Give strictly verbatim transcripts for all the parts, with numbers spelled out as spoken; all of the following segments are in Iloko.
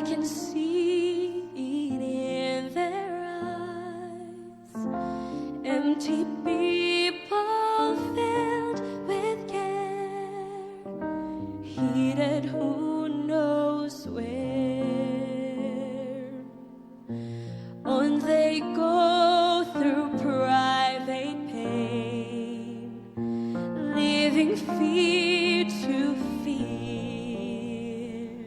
can see it in their eyes. Empty people filled with care, headed who knows where. On they go through private pain, leaving feet to fear.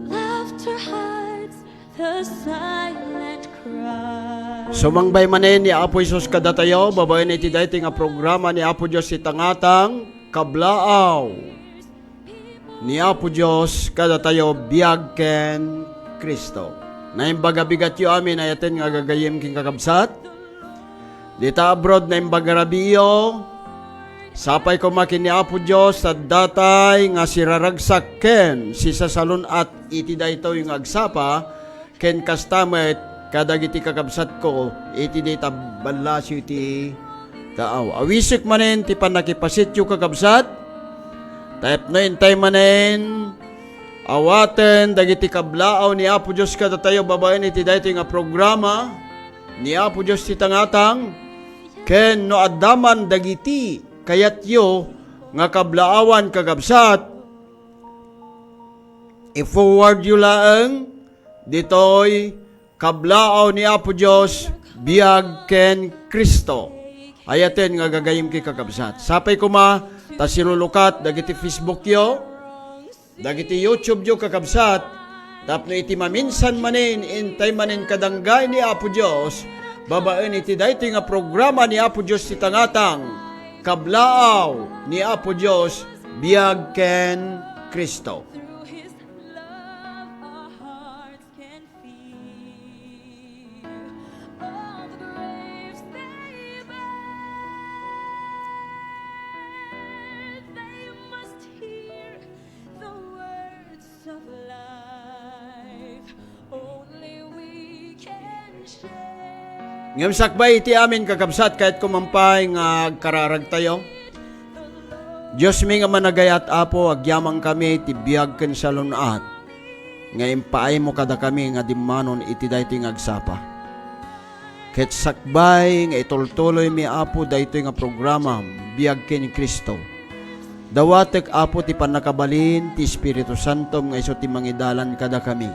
Laughter hides the silent cry. Sumangbay manen ni Apo Jesus kadatayo, babaen iti daytoy nga programa ni Apo Dios ti tangatang, Kablaaw ni Apo Dios kadatayo biag ken Cristo. Naimbag a bigatyo amin, ayaten nga gagayyem ken kakabsat. Dita abroad, naimbag a rabiiyo, sapay koma ken ni Apo Dios ta addatay nga siraragsak ken sisasalun-at iti daytoy nga agsapa, ken kasta met kadagiti kakabsatko iti dita ballasiw ti taaw. Awisek manen ti pannakipasitio, kakabsat, tapno intay manen awaten dagiti kablaaw ni Apo Dios kadatayo babaen iti daytoy nga programa ni Apo Dios ti tangatang, ken no adda man dagiti kayatyo nga kablaawan, kakabsat, i-forward yo laeng ditoy Kablaaw ni Apo Dios biag ken Cristo. Ayaten nga gagayyem ken kakabsat. Sapay koma ta silulukat dagiti Facebook yo, dagiti YouTube yo, kakabsat, tapno iti maminsan manen, intay manen kadanggan ni Apo Dios, babaen iti daytoy nga programa ni Apo Dios ti tangatang, Kablaaw ni Apo Dios biag ken Cristo. Through his love, our hearts can feel. All the graves they bear, they must hear the words of life. Only we can share. Ngem sakbay iti amin, kakabsat, kayatko man pay nga agkararagtayo. Diosmi nga managayat, Apo, agyamankami ti biag ken salun-at nga impaaymo kadakami nga dimmanon iti daytoy nga agsapa. Ket sakbay nga itultuloymi, Apo, daytoy nga programam, Biag ken Cristo, dawatek, Apo, ti pannakabalin ti Espiritu Santom nga isu ti mangidalan kadakami.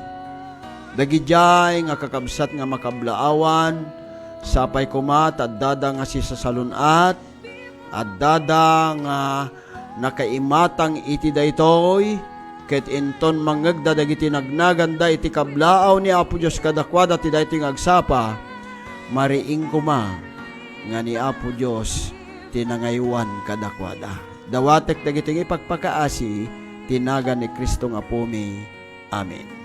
Dagidiay nga kakabsat nga makablaawan, sapay koma ta addada nga sisasalun-at, addada nga nakaimatang iti daytoy, ket inton mangngegda dagiti nagnaganda iti kablaaw ni Apo Dios kadakuada ti daytoy nga agsapa, mariing koma nga ni Apo Dios ti nangaywan kadakuada. Dawatek dagitoy nga ipakpakaasi ti nagan ni Cristo nga Apomi. Amen.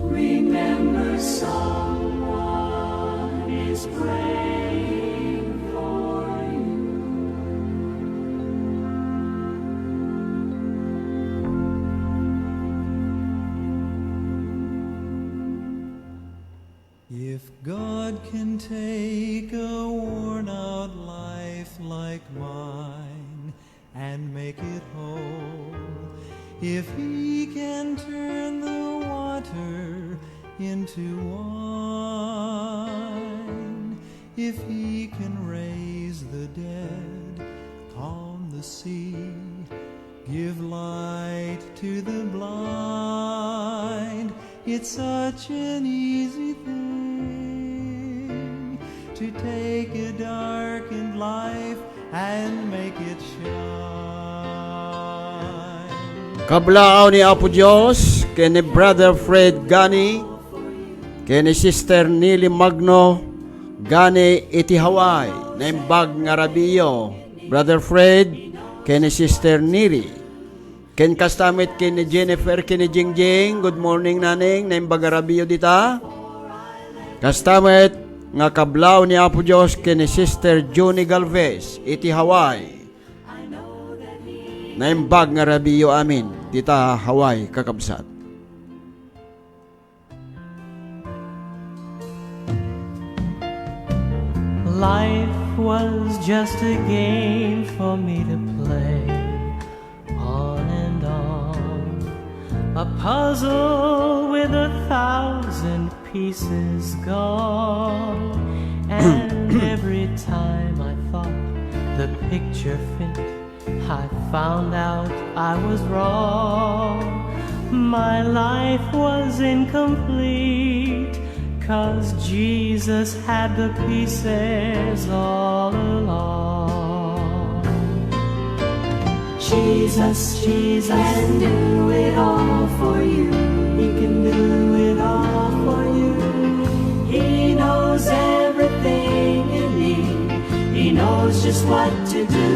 Remember, someone is praying for you. If God can take a worn out life like mine and make it whole, if He can turn the water into wine, if He can raise the dead, calm the sea, give light to the blind, it's such an easy thing to take a darkened life and make it shine. Kablaaw ni Apo Dios ken ni Brother Fred Gani ken ni Sister Nelly Magno Gani iti Hawaii. Naimbag nga rabiiyo, Brother Fred ken ni Sister Neri. Ken kasta met ken ni Jennifer ken ni Jingjing. Good morning, naneng. Naimbag a rabiyo dita. Kasta met nga kablaaw ni Apo Dios ken ni Sister Junie Galvez iti Hawaii. Naimbag nga rabiyo amin dita Hawaii, kakabsat. Life was just a game for me to play on and on. A puzzle with a thousand pieces gone. And every time I thought the picture fit, I found out I was wrong. My life was incomplete, 'cause Jesus had the pieces all along. Jesus, Jesus can do it all for you. He can do it all for you. He knows everything you need. He knows just what to do.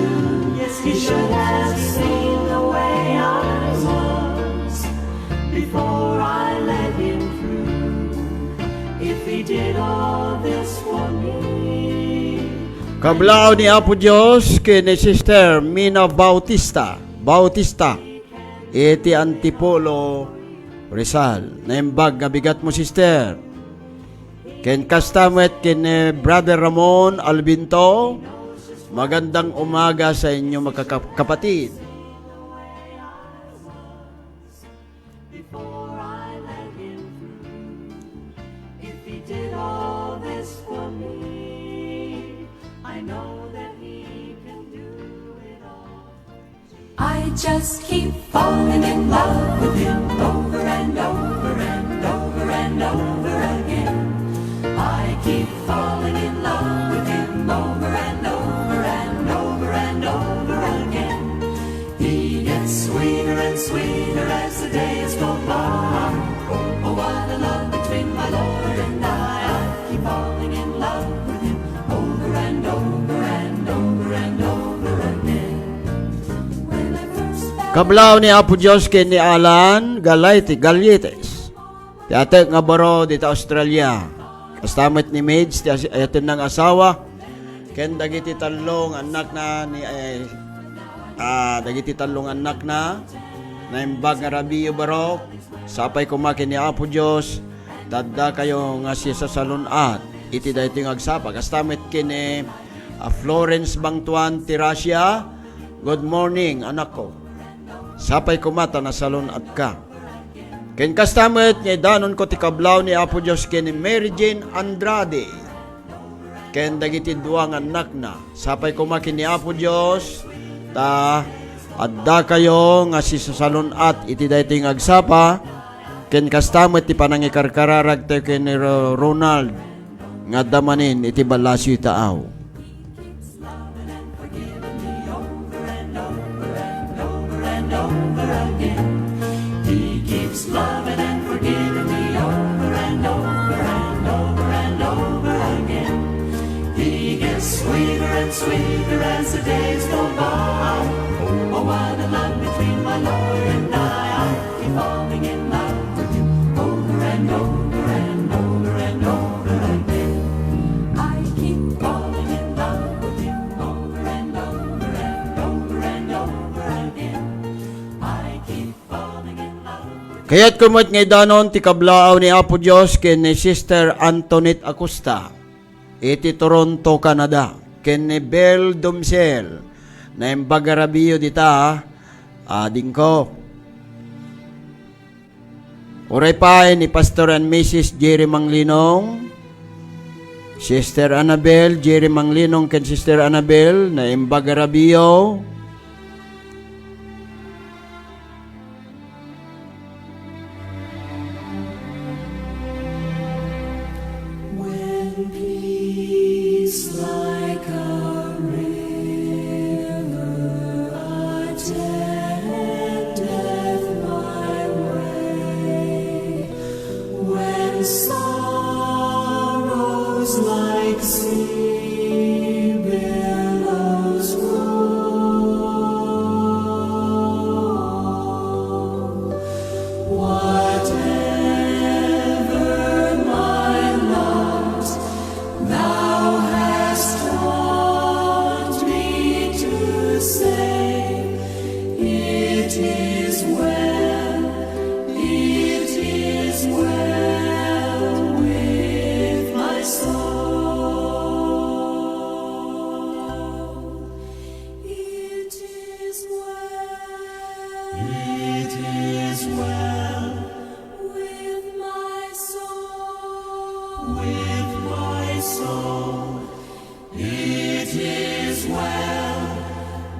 Yes, he should have seen the way I was before I let him through. If he did all this for me. Kablaaw ni Apo Dios ken ni Sister Mina Bautista, Bautista, iti Antipolo, Rizal. Naimbag nga bigat mo, sister. Ken kasta met ken ni Brother Ramon Albinto, magandang umaga sa inyo, mga kaka-, kapatid. Before I let him through. If he did all this for me, I know that he can do it all. I just keep falling in love with him over and over and over and over again. I keep falling in love with him over and over and over and over again. He gets sweeter and sweeter as the days go by. Oh, what a love between my Lord and I. I keep falling in love with him over and over and over and over again. When I first found Kablaaw ni Apo Dios ken ni Alan Galite-, Galyetes. Ti atek nga baro dita Australia. Kasta met ni Maids, ti as-, ayatenna nga asawa. Ken dagiti tallo nga annakna ni, eh, ah, dagiti tallo nga annakna, naimbag nga rabiyo barok, sapay koma ken ni Apo Dios, ta addakayo nga sisasalun-at iti daytoy nga agsapa. Kasta met ken ni, ah, Florence Bangtuan ti Russia, "Good morning, anakko. Sapay koma ta nasalun-atka." Ken kasta met nga idanonko ti kablaaw ni Apo Dios ken ni Mary Jane Andrade. Ken dagiti dua nga annakna. Sapay koma ken ni Apo Dios, ta addakayo nga sisasalun-at iti daytoy nga agsapa, ken kasta met ti panangikarkararagtayo ken ni Ro-, Ronald nga adda manen iti ballasio iti taaw. He keeps loving and forgiving me over and over and over and over again. He gets sweeter and sweeter as the days go by. Oh, what a love between my Lord and I. I keep falling in love with him over and over and over and over again. I keep falling in love with him over and over and over and over again. I keep falling in love with Kayatko met nga idanon ti kablaaw ni Apo Dios ken ni Sister Antoinette Acosta iti Toronto, Canada, ken ni Bel Domsel. Naimbag a rabiyo dita, adingko. Uray pay ni Pastor and Missus Jerry Manglinong, Sister Annabel, Jerry Manglinong ken Sister Annabel, naimbag a rabiyo. When peace like a river attendeth my way, when sorrows like sea billows roll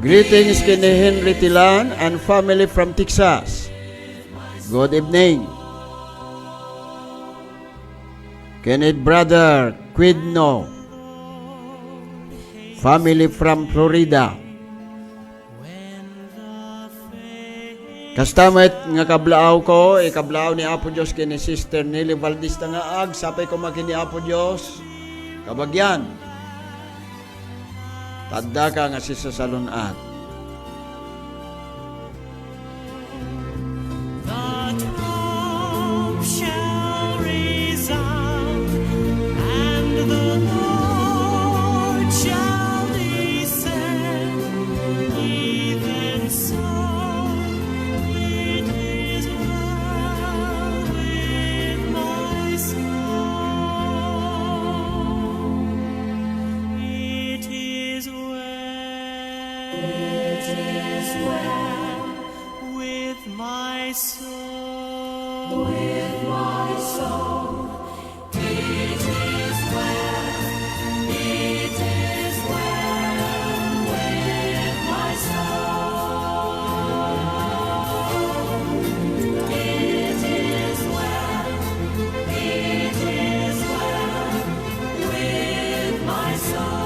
Greetings ken ni Henry Tilan and family from Texas. Good evening. Ken ni Brother Quidno, family from Florida. Kasta met nga kablaawko, ikablaaw ni Apo Dios ken ni Sister Nelly Valdez Tangaag, sapay koma ken ni Apo Dios. Kabagian, ta addaka nga sisasalun-at. The trump shall resound, and the Lord shall descend. Even so, it is well with my soul. It is well. It is well with my soul. With my soul. It is well. It is well with my soul. It is well. It is well with my soul.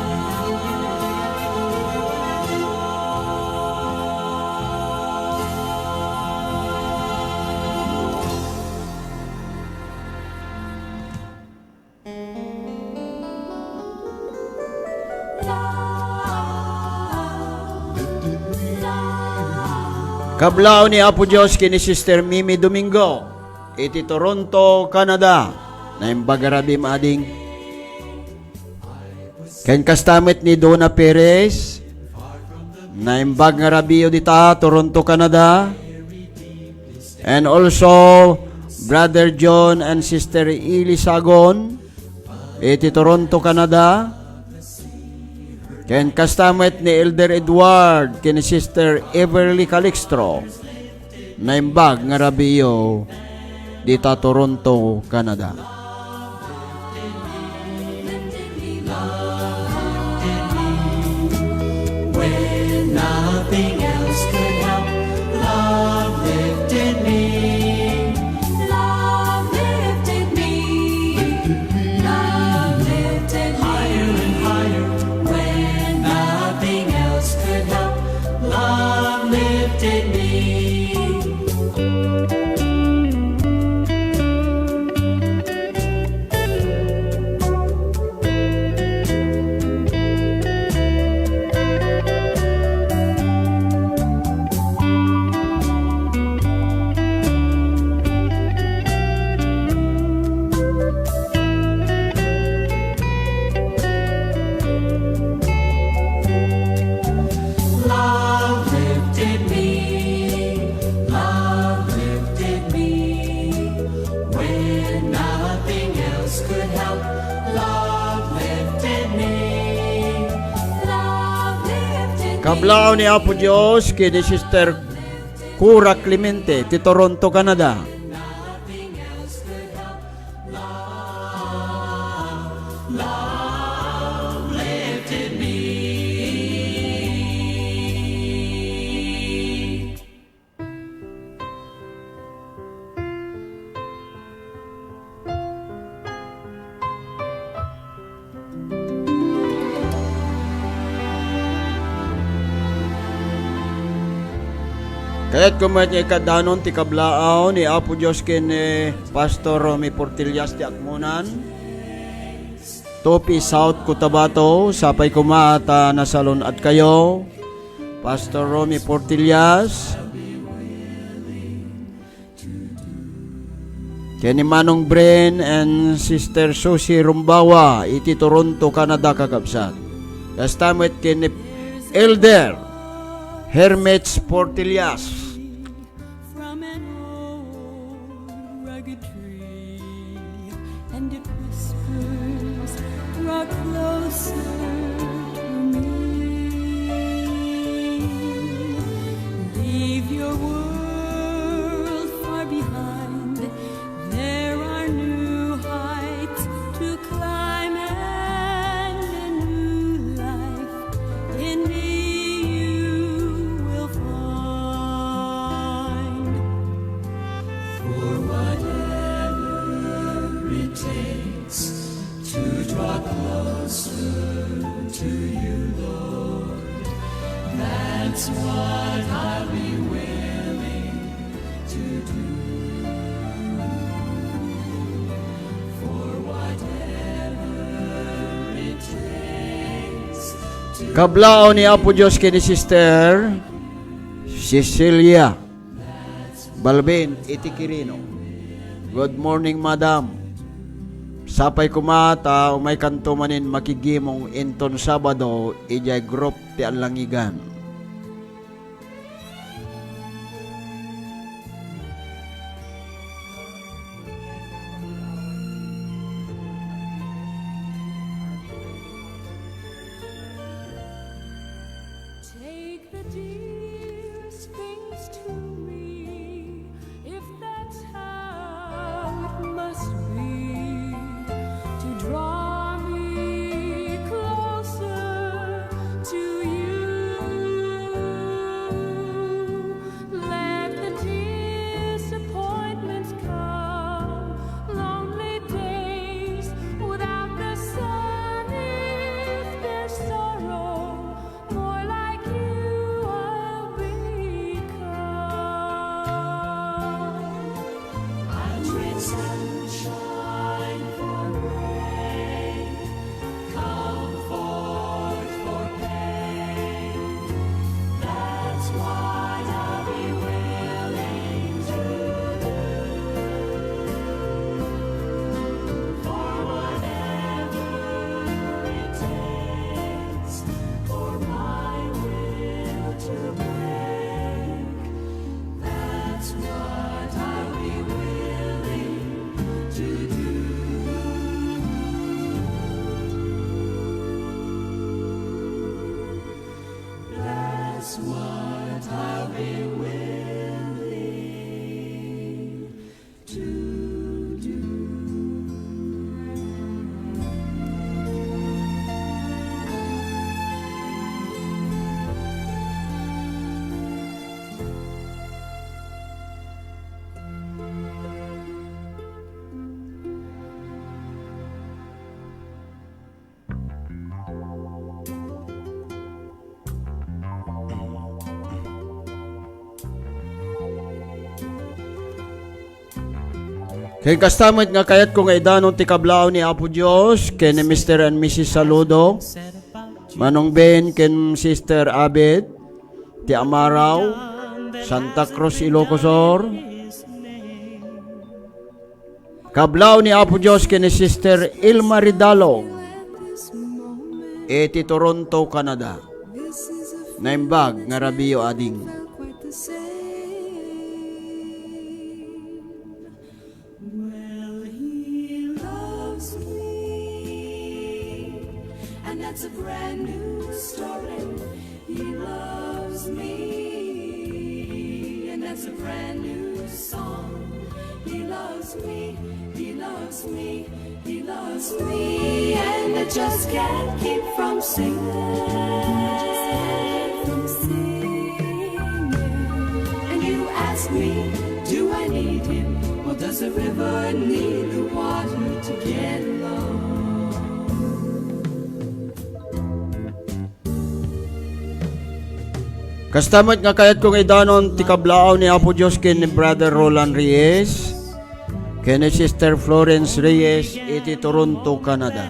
Kablaaw ni Apo Dios ken ni Sister Mimi Domingo iti Toronto, Canada. Naimbag a rabii, ading. Ken kasta met ni Dona Perez, naimbag nga rabiiyo dita, Toronto, Canada. And also, Brother John and Sister Ili Sagon, iti Toronto, Canada. Ken kasta met ni Elder Edward ken ni Sister Everly Calixtro. Naimbag nga rabiiyo dita Toronto, Canada. When nothing else could help, love lifted me. Love lifted me. Love lifted me. Higher and higher. When nothing else could help, love lifted me. Love lifted me, love lifted me. When nothing else could help, love lifted me, love lifted me. Kablaaw ni Apo Dios ken ni Sister Cora Clemente ti Toronto, Canada. Kayatko met nga ikadanon ti kablaaw ni Apo Dios ken ni Pastor Romy Portillas ti Akmonan, Tupi, South Cotabato. Sapay koma ta nasalun-atkayo, Pastor Romy Portillas. Ken ni Manong Bren and Sister Susie Rumbawa iti Toronto, Canada, kakabsat. Kasta met ken ni Elder Hermits Portillas. From an old rugged tree, and it whispers, "Draw closer to me." Leave your world far behind. There are new heights to climb and a new life in me you What I'll be willing to do for whatever it takes to Kablaaw ni Apo Dios ken ni Sister Cecilia Balbin iti Quirino. Good morning, madam. Sapay koma ta umaykanto manen makigimong inton Sabado idiay group ti Allangigan. Take the dearest things to me, if that's how it must be, to draw me closer to you. Let the disappointments come, lonely days without the sun, if there's sorrow, more like you I'll become. I'll trade sunshine for rain, comfort for pain. That's what I'll be willing to do for whatever it takes for my will to break. That's what I'll be willing to do. That's what I'll be willing to do. Ken kasta met nga kayatko nga idanon ti kablaaw ni Apo Dios ken ni Mister and Missus Saludo, Manong Ben ken Sister Abet, ti Amaraw, Santa Cruz, Ilocos Sur. Kablaaw ni Apo Dios ken ni Sister Ilma Ridalog iti Toronto, Canada. Naimbag nga rabii, ading. Well, he loves me, and that's a brand new story. He loves me, and that's a brand new song. He loves me, he loves me, he loves me, and I just can't keep from singing. And you ask me, do I need him? Well, does a river need the water to get along? Kasta met nga kayatko nga idanon ti kablaaw ni Apo Dios ken ni Brother Roland Reyes ken ni Sister Florence Reyes iti Toronto, Canada.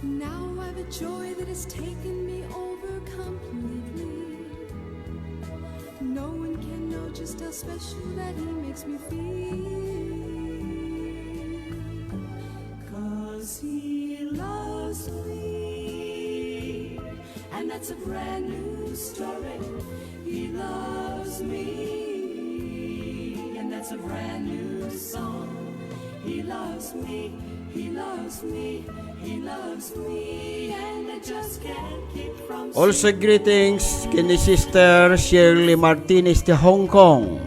Now I've a joy that has taken me over completely. No one can know just how special that he makes me feel. 'Cause he loves me, and that's a brand new story. He loves me, and that's a brand new song. He loves me, he loves me, he loves me, and I just can't keep from Also greetings ken ni Sister Shirley Martinez ti Hong Kong.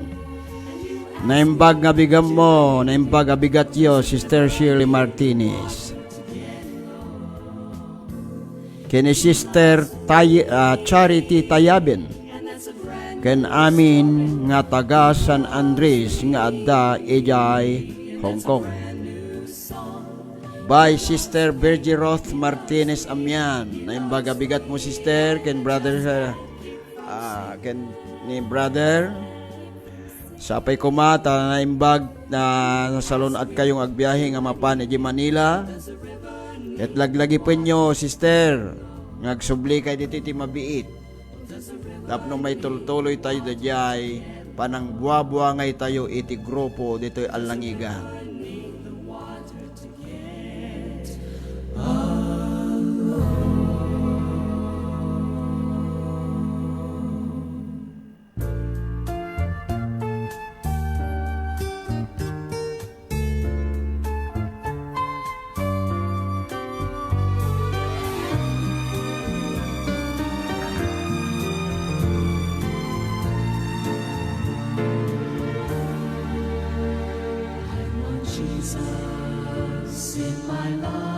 Naimbag nga bigammo, naimbag a bigatyo, Sister Shirley Martinez. Ken ni Sister Tay-, ah, Charity Tayaben, ken amin nga taga San Andres nga adda idiay Hong Kong. By Sister Virgie Roth Martinez Amian. Naimbag a bigat mo, sister, ken brother, ah, ah, ken ni brother. Sapay koma ta naimbag na nasalun-at kayong agbiahe nga mapan idiay Manila. Ket laglagipenyo, sister, nga agsubli kay ditoy ti mabiit. Tapno maitultuloy tayo daydiay panangbuabuangay tayo iti grupo ditoy Allangigan.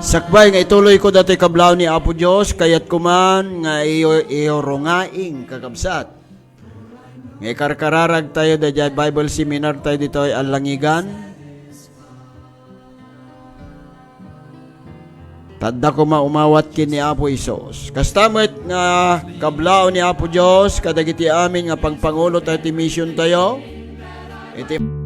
Sakbay nga ituloyko datoy kablaw ni Apo Dios, kayatko man nga iyo, iyo rungaing, kakabsat, nga ikarkararag tayo daydiay Bible seminar tayo ditoy Allangigan. Ta adda koma umawat ken ni Apo Jesus. Kasta met nga kablaw ni Apo Dios kadagiti amin nga pagpangulo tayo ti mission tayo. Iti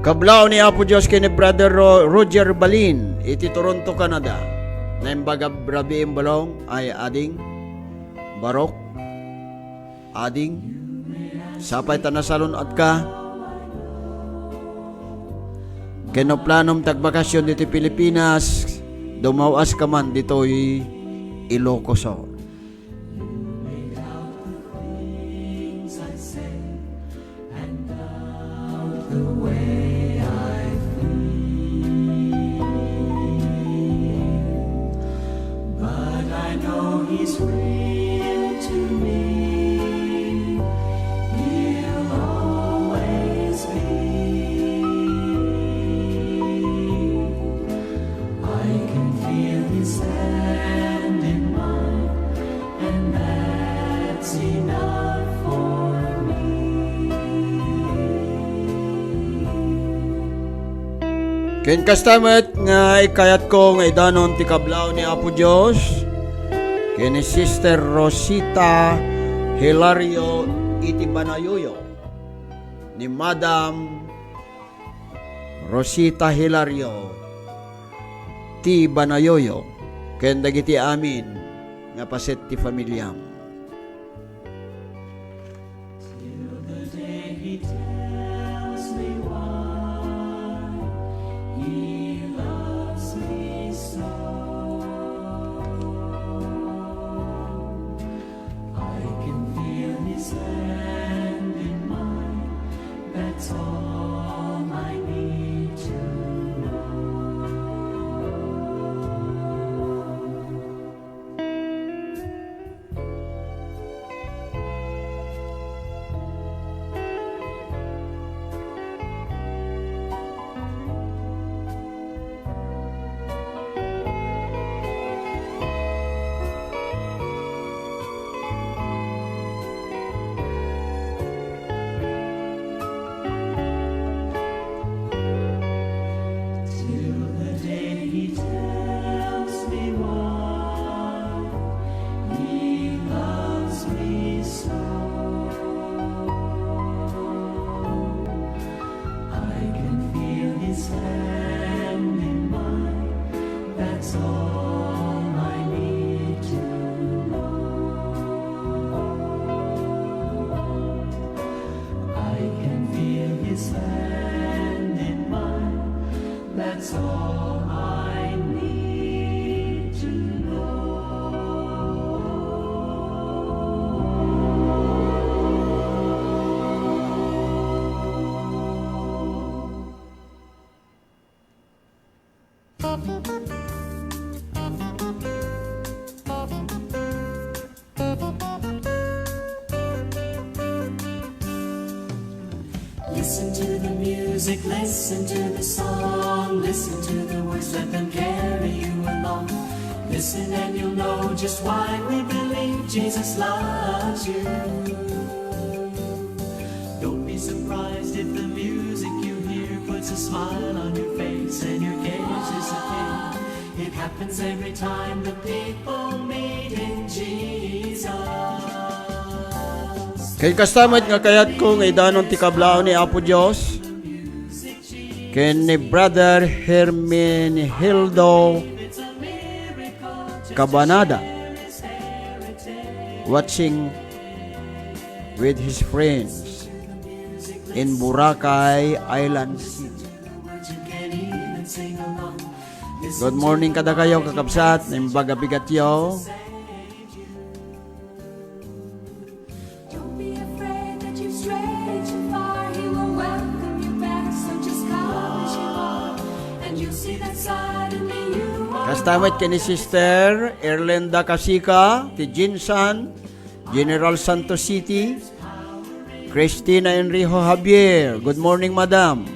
Kablaw ni Apo Dios ken ni Brother Ro-, Roger Balin iti Toronto, Canada. Naimbag a rabii imbalong ay ading barok, ading, sapay ta nasalun-atka. Ken no planom ti agbakasyon ditoy Pilipinas, dumaw-aska man ditoy Ilocos Sur. But I know he's real to me. Ken kasta met nga ikayatko nga idanon ti kablaaw ni Apo Dios ken ni Sister Rosita Hilario iti Banayoyo, ni Madam Rosita Hilario ti Banayoyo, ken dagiti amin nga paset ti familiam. Till the day he tells me why he loves me so. I can feel his hand in mine. That's all I need to know. Till the day he tells me why he loves me so. I can feel his hand in mine. That's all I need to know. I can feel his hand in mine. That's all I need to know. Listen to the music, listen to the song, listen to the words, let them carry you along. Listen and you'll know just why we believe Jesus loves you. Don't be surprised if the music you hear puts a smile on your face and your cares disappear. It happens every time the people meet in Jesus. Kay kasta met nga kayatko nga idanon ti kablaaw ni Apo Dios ken ni Brother Hermenegildo Cabanada, watching with his friends in Boracay Island City. Good morning kadakayo, kakabsat. Naimbag a bigatyo. Don't be afraid that you've strayed too far. He will welcome you back. So just come as you are, and you'll see that suddenly you are. Kasta met ken ni Sister Erlenda Casica, ti Jinsan, General Santos City. Christina Enrijo Javier. Good morning, madam.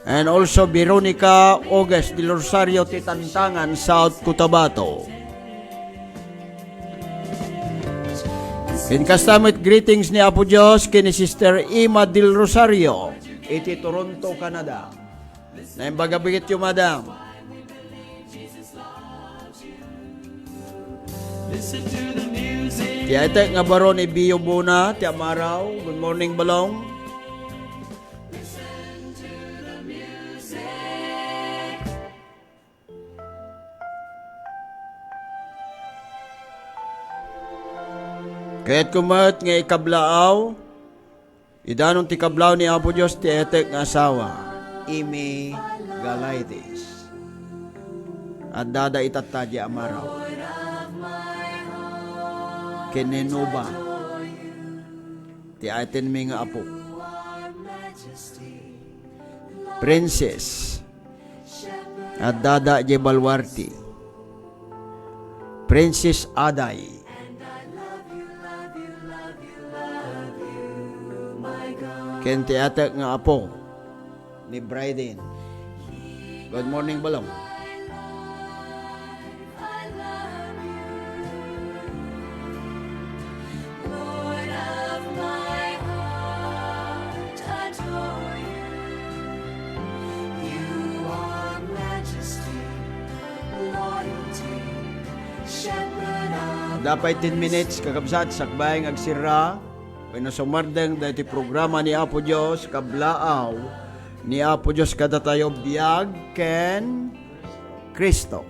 And also Veronica Ogas del Rosario ti Tantangan, South Cotabato. Ken kasta met greetings ni Apo Dios ken ni Sister Ima del Rosario iti Toronto, Canada. Naimbag a bigatyo, madam. Ti etek nga baro ni Bio Bona ti Amaraw. Good morning, Balong. Kayatko met nga ikablaaw, idanon ti kablaaw ni Apo Dios ti etek nga asawa, Imi Galaides. Addada itatta diay Amaraw ken ni Nuba ti atenmi nga apo. Princess, addada diay Baluarte. Princess Aday. Ken ti etek nga apo ni Bryden. Good morning, Balong. Adda pay ten minutes, kakabsat, sakbay nga agsirra wenno sumardeng daytoy programa ni Apo Dios, Kablaaw ni Apo Dios kadatayo, Biag ken Cristo.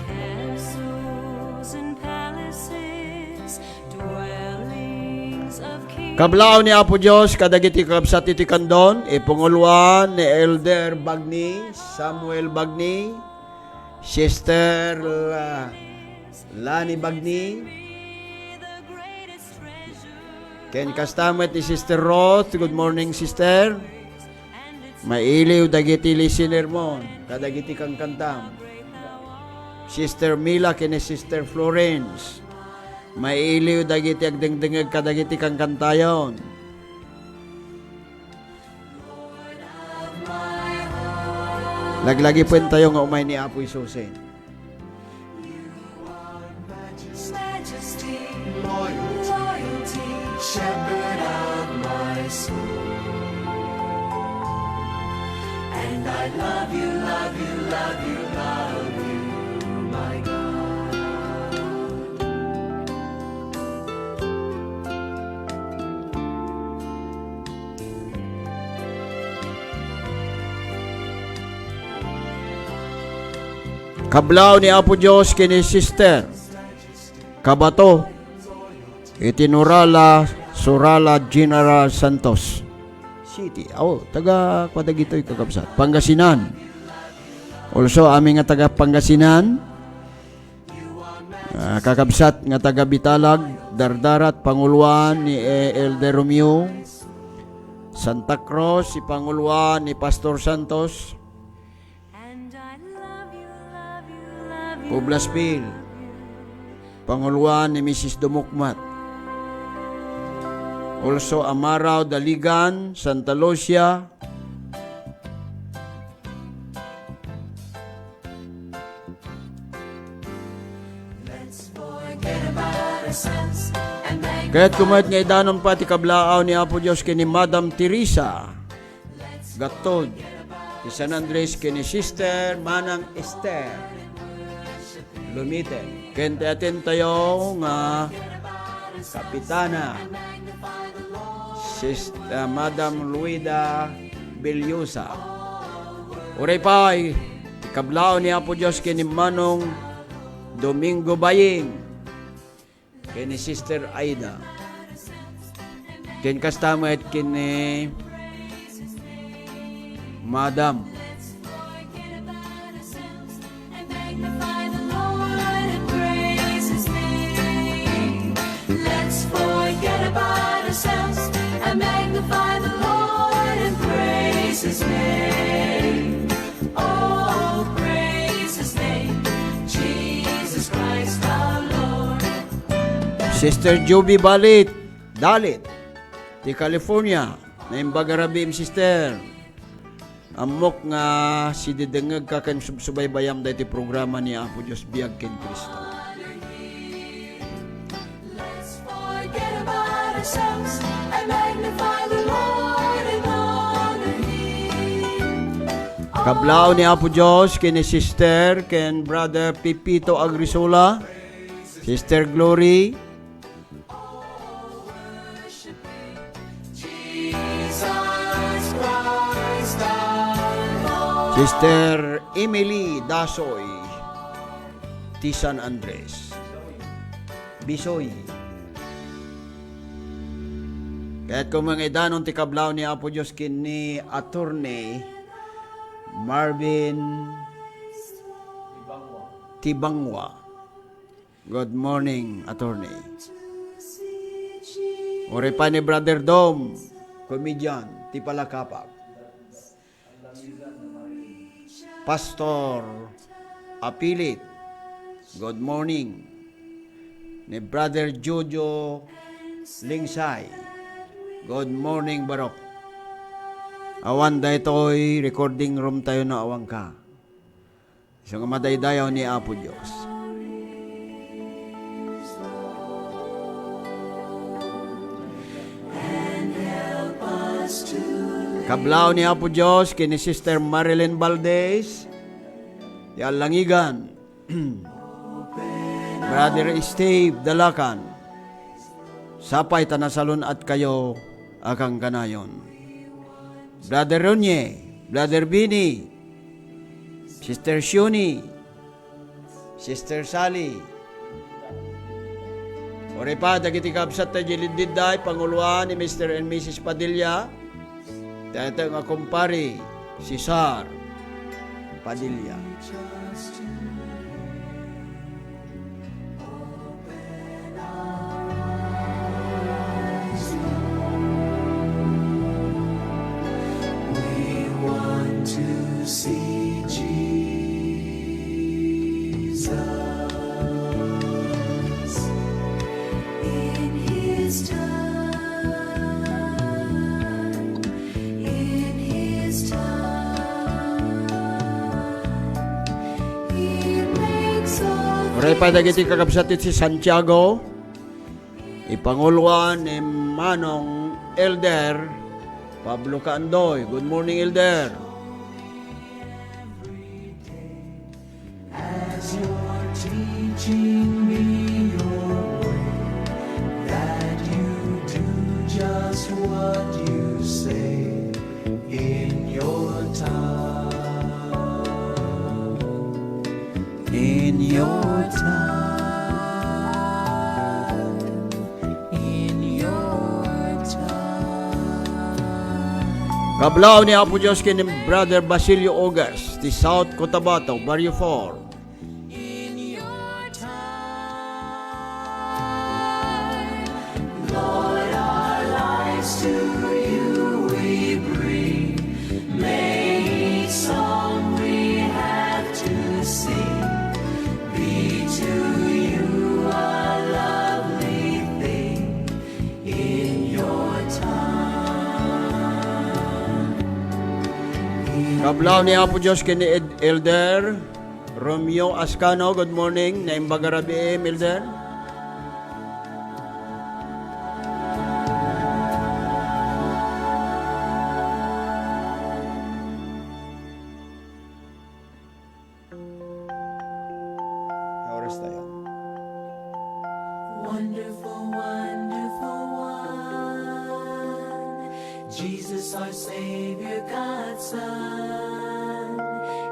Castles and palaces, dwellings of kings. Kablaaw ni Apo Dios kadagiti kakabsat iti kandon, ipanguluan ni Elder Bagni, Samuel Bagni, Sister La-, Lani Bagni, ken kasta met ni Sister Roth. Good morning, Sister. Mailiw dagiti listener mo kadagiti kankantam. Sister Mila ken ni Sister Florence, mailiw dagiti agdengdengngeg kadagiti kankantayon. Laglagipentayo nga umay ni Apo Jesusen. Majesty, loyalty, shepherd of my soul. And I love you, love you, love you, love you, my God. Kablaaw ni Apo Dios ken ni Sister Kabato iti Norala, Sorala, General Santos City. Aw, taga kua dagitoy, kakabsat. Pangasinan. Also, amin nga taga Pangasinan. Ah, kakabsat nga taga Bitalag, Dardarat, panguluan ni, eh, Elder Romeo. Santa Cruz, ipanguluan ni Pastor Santos. Poblaspil, panguluan ni Missus Dumukmat. Also, Amarao, Daligan, Santa Lucia. Kayatko met nga idanon pay ti kablaaw ni Apo Dios ken ni Madam Teresa Gatod ti San Andres ken ni Sister Manang Esther Lumite ken ti atentayo nga Kapitana, Sis-, ah, Madam Luida Bellosa. Uray pay ti kablaaw ni Apo Dios ken ni Manong Domingo Baying ken ni Sister Aida. Ken kasta met ken ni Madam. Let's forget about ourselves and magnify the Lord and praise His name. Oh, praise His name, Jesus Christ our Lord. Sister Juby Balit, Dalit, ti California, naimbag a rabiim, Sister. Ammok nga sididengngegka ken subsubaybayam daytoy programa ni Apo Dios, Biag ken Cristo. Let's forget about ourselves and magnify the Lord in honor Him. Kablaaw ni Apo Dios ken ni Sister ken Brother Pepito Agrisola, Sister Glory. Sister Emily Dasoy ti San Andres, Bisoy. Kayatko met nga idanon ti kablaaw ni Apo Dios ken ni Attorney Marvin Tibangwa. Good morning, Attorney. Uray pay ni Brother Dom, comedian, ti Palakapag. Pastor Apilit, good morning. Ni Brother Jojo Lingsay, good morning, Barok. Awan daytoy recording room tayo no awan ka. Isu nga madaydayaw ni Apo Dios. Kablaaw ni Apo Dios ken ni Sister Marilyn Valdez, ti Allangigan, Brother Steve Dalacan, sapay ta nasalun-atkayo a kangkanayon. Brother Ronnie, Brother Vinny, Sister Shuni, Sister Sally. Uray pay dagiti kabsat ta idiay leddedda, panguloan ni Mister and Missus Padilla, ti ayatna nga kumpare, Cesar Padilla. We want to see Jesus in his time, in his time. He makes all Uray pay dagiti kakabsat ti Santiago. Ipanguloan ni Manong Elder Pablo Kaandoy. Good morning, Elder. As your teaching be your way, that you do just what you say in your time. In your time. In your time. Kablaw ni Apo Dios ken ni Brother Basilio Ogas, ti South Cotabato, Barrio four. In your time. Lord, our lives to you we bring. May each song we have to sing be to you a lovely thing in your time. Kablaw ni Apo Dios ken ni Ed-, Elder Romeo Ascano, good morning. Naimbag a rabii, Elder. Oras tayo. Wonderful, wonderful one. Jesus, our Savior, God's Son.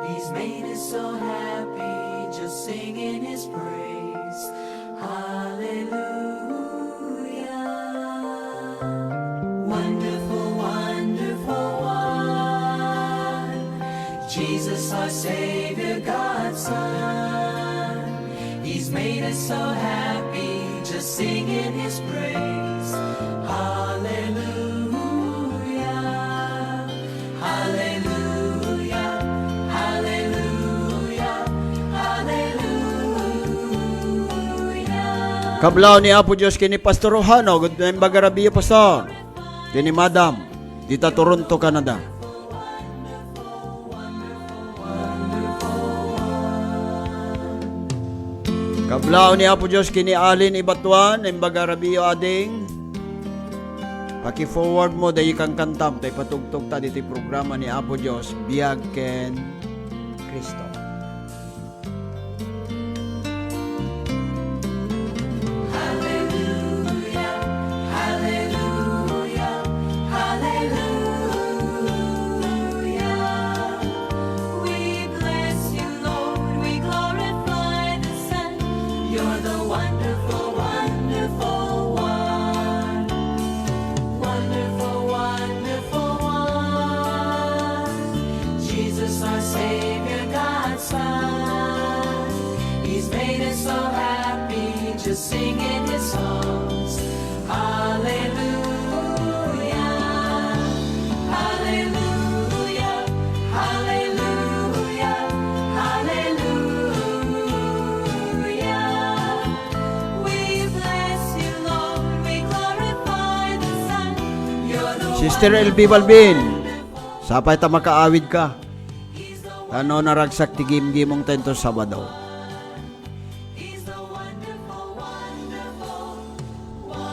He's made us so happy just singing His praise. Hallelujah. Wonderful, wonderful one. Jesus, our Savior, God's Son. He's made us so happy just singing His praise. Hallelujah, hallelujah, hallelujah, hallelujah. Kablaw ni Apo Dios ken ni Pastor Ohano, good morning, naimbag a rabii, Pastor. Ken ni Madam, dita Toronto, Canada. Kablaw ni Apo Dios ken ni Alin Ibatuan, naimbag a rabii, ading. Paki-forward mo, daydi kankantam, ta ipatugtog ta ditoy programa ni Apo Dios, Biag ken Cristo. Hallelujah, hallelujah, hallelujah. We bless you, Lord, we glorify the Son. You're the wonderful, wonderful one. Wonderful, wonderful one. Jesus, our Savior, God's Son. He's made us so happy just singing His songs. Hallelujah, hallelujah, hallelujah, hallelujah. We bless you, Lord. We glorify the Son. You're the Sister L B Balbin, wonderful sapay ta makaawid ka. He's the Ta no naragsak ti gimgimong ta inton Sabado. He's the wonderful, wonderful one.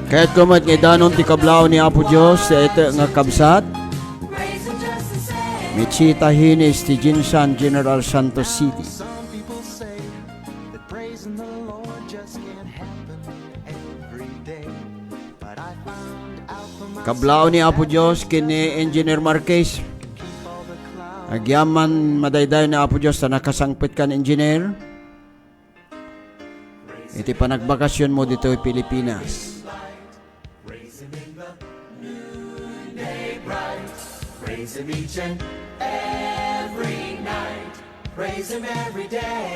Kayatko met nga idanon ti kablaaw ni Apo Dios, daytoy nga kabsat. Mitsi Tahines ti Jinsan, General Santos City. Kablaaw ni Apo Dios ken ni Engineer Marquez. Agyaman madaydayaw ni Apo Dios ta nakasangpet kan, Engineer. Iti panagbakasionmo ditoy Pilipinas.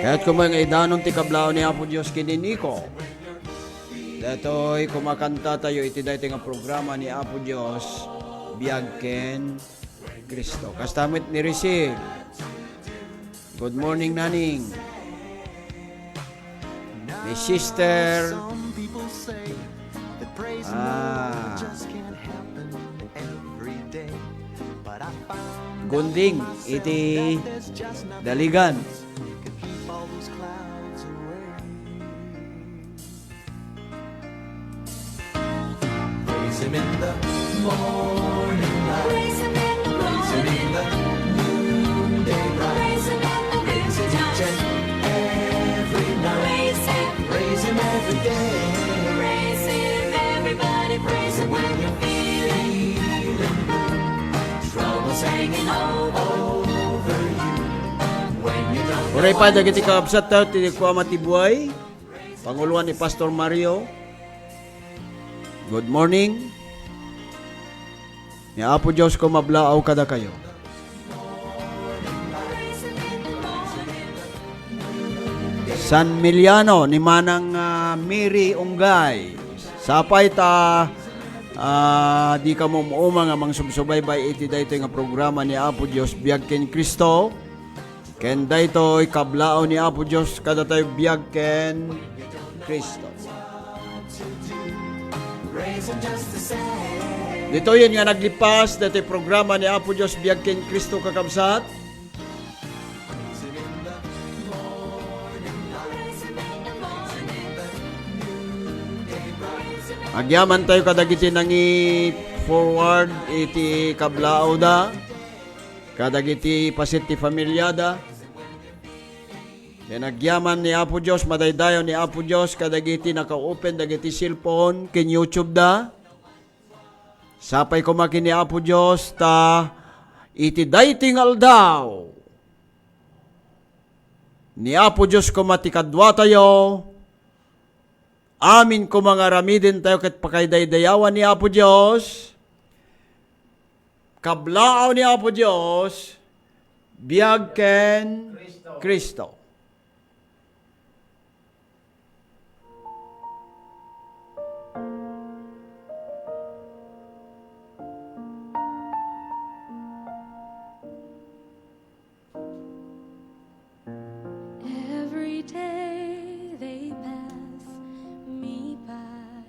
Kayatko met nga idanon ti kablaaw ni Apo Dios ken ni Nico. Daytoy kumakanta tayo iti daytoy nga programa ni Apo Dios, Biag ken Cristo. Kasta met ni Risil. Good morning, Naning. Ni Sister. Ah. Gunding iti Daligan. Praise him in the morning light. Praise him in the morning. Praise him in the noonday bright. Praise him at the noonday time. Praise him each and every night. Praise him. Praise him every day. Praise him, everybody, praise him when you're feeling blue. Troubles hanging all over you. When you're down. Uray pay dagiti kakabsat tayo, ti kuama ti buay. Panguloan ni Pastor Mario. Good morning. Ni Apo Dios ko mablaaw kadakayo. San Miliano ni Manang, ah, Mary Unggay. Sapay ta, ah, dika mum-uma nga mangsubsubaybay iti daytoy nga programa ni Apo Dios, Biag ken Cristo. Ken daytoy, kablaaw ni Apo Dios kadatayo, Biag ken Cristo. Ditoyen nga naglipas, daytoy programa ni Apo Dios, Biag ken Cristo, kakabsat. Agyaman tayo kadagiti nangi-forward iti kablaawda. Kadagiti paset ti familiada. Ken agyaman ni Apo Dios, madaydayaw ni Apo Dios kadagiti naka-open dagiti cellphone ken YouTube da. Sapay koma ken ni Apo Dios ta iti daytoy nga aldaw, ni Apo Dios koma ti kaduatayo. Amin koma nga aramidentayo ket pakaidaydayawan ni Apo Dios. Kablaaw ni Apo Dios, biag ken Cristo. Every day they pass me by.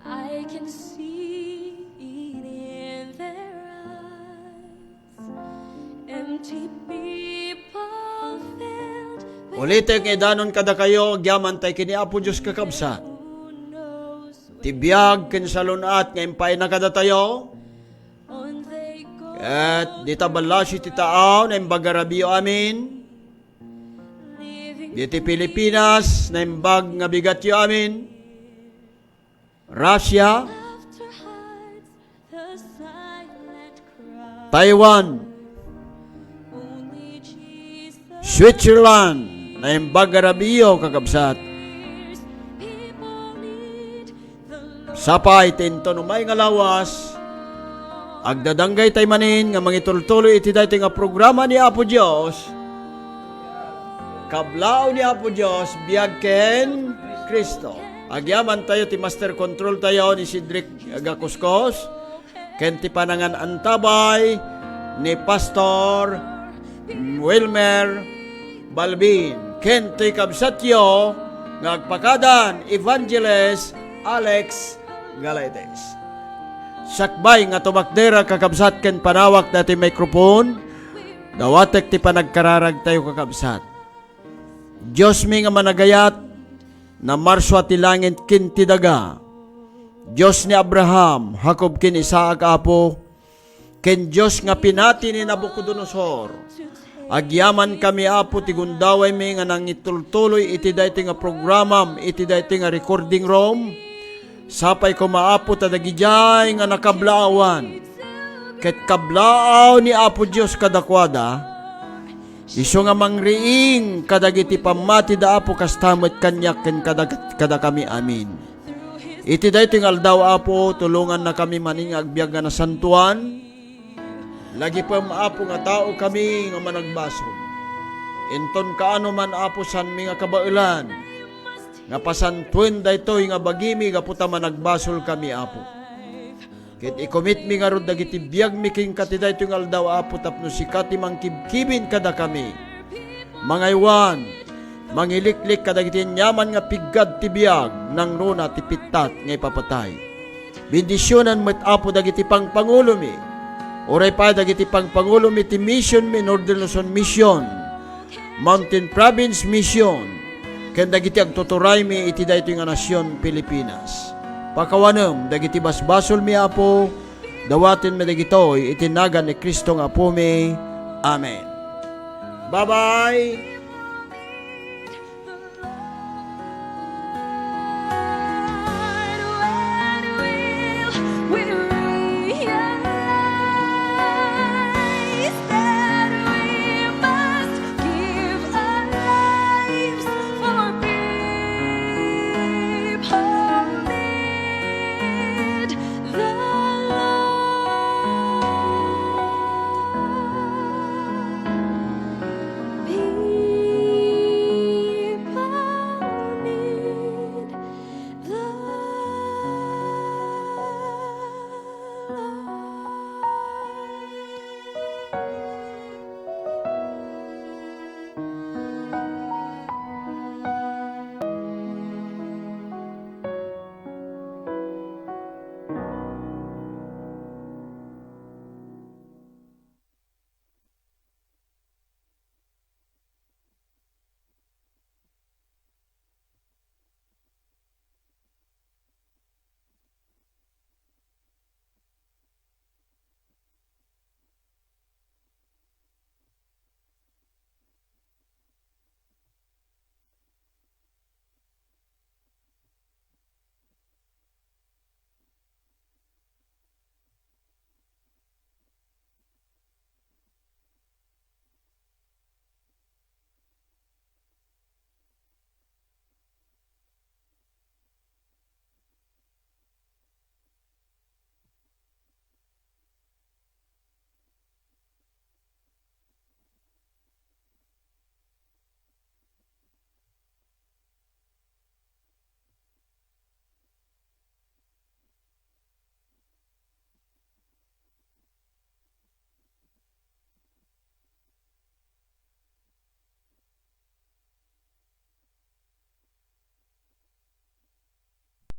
I can see it in their eyes. Empty people filled with. Ulitek nga idanon kadakayo, agyaman tay ken ni Apo Dios, kakabsat. Ti biag ken salun-at nga impaayna kadatayo. Ket dita ballasi ti taaw, naimbag a rabiyo amin. Diti Pilipinas, naimbag nga bigatyo amin. Russia, Taiwan, Switzerland, naimbag a rabiyo, kakabsat. Sapay ti inton umay nga lawas, agdadanggay tay manen nga mangitultuloy iti daytoy nga programa ni Apo Dios. Kablaaw ni Apo Dios, biag ken Cristo. Agyaman tayo ti master control tayo ni Cedric Gakuskos. Ken ti panangan-antabay ni Pastor Wilmer Balbin, ken toy kabsatyo nga agpakadan, Evangelist Alex Galetes. Sakbay nga tumakder a kakabsat ken panawak dati microphone, dawatek ti panagkararagtayo, kakabsat. Diosmi nga managayat, namarso ti langit ken ti daga. Dios ni Abraham, Jacob ken Isaac, Apo, ken Dios nga pinati ni Nabucodonosor. Agyamankami, Apo, ti gundawaymi nga nangitultuloy iti daytoy nga programam, iti daytoy nga recording room. Sapay koma, Apo, ta dagidiay nga nakablaawan ket kablaaw ni Apo Dios kadakuada, isu nga mangriing kadagiti pammatida, Apo, kasta met kaniak ken kada-, kadakami amin. Iti daytoy nga aldaw, Apo, tulongannakami manen nga agbiag nga nasantoan. Lagipem, Apo, nga tao kami nga managbasol. Inton kaano man, Apo, saanmi nga kabaelan nga pasantoen daytoy nga bagimi gapu ta managbasol kami, Apo. Ket ikomitmi ngarud dagiti biagmi kenka ti daytoy nga aldaw, Apo, tapno sika ti mangkibkibin kadakami. Mangaywan, mangiliklik kadagiti aniaman nga piggad ti biag, nangruna ti pittat nga ipapatay. Bendisionan met, Apo, dagiti pangpangulomi. Uray pay dagiti pangpangulomi ti missionmi, Northern Luzon Mission, Mountain Province Mission, ken dagiti agtuturaymi iti daytoy nga nasion, Pilipinas. Pakawanem dagiti basbasolmi, Apo, dawatenmi dagitoy iti nagan ni Cristo nga Apomi. Amen. Bye-bye.